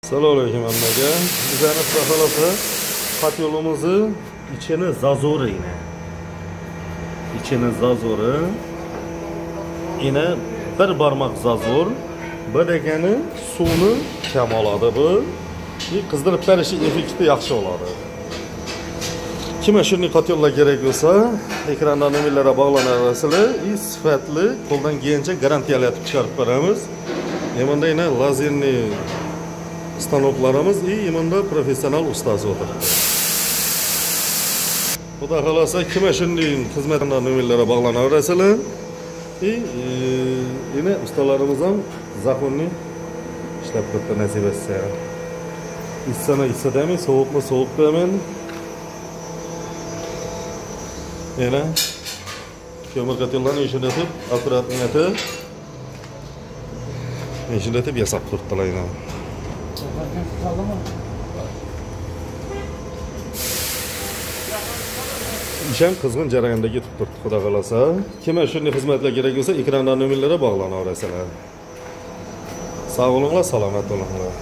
Assalomu alaykum hammaga. Bizani xudo xolasa kotelimizni ichini zazori yine. Ichini zazori yine bir barmoq zazor. Bu degani suvni kam oladi bu. Qizdirib berishi effekti yaxshi bo'ladi. Kime shunday kotellar kerak bo'lsa, ekranda nomerlarga bog'lanaverasizlar. Sifatli qo'ldan kelgancha garantiyalatib chiqarib beramiz. Bunda yine lazerli stanoklarimiz и bunda professional ustasi o'tiribdi. Xudo xolasa kime shunday xizmatdan nomerlarga bog'lanaverasizlar. И yine ustalarimiz ham zaxunni ishlab turibdi nasib etsa. Issini issa deyman, sovuqmi sovuq deyman. Yana ko'mir kotellarni ishlatib, akkuratni ishlatib yasab turibdilar yana. Ish ham qizg'in jarayonda ketib turibdi, xudo xolasa. Kimga shunday xizmatlar kerak bo'lsa, ekranda nomerlarga bog'lanaverasizlar. Sog' bo'linglar, salomat bo'linglar.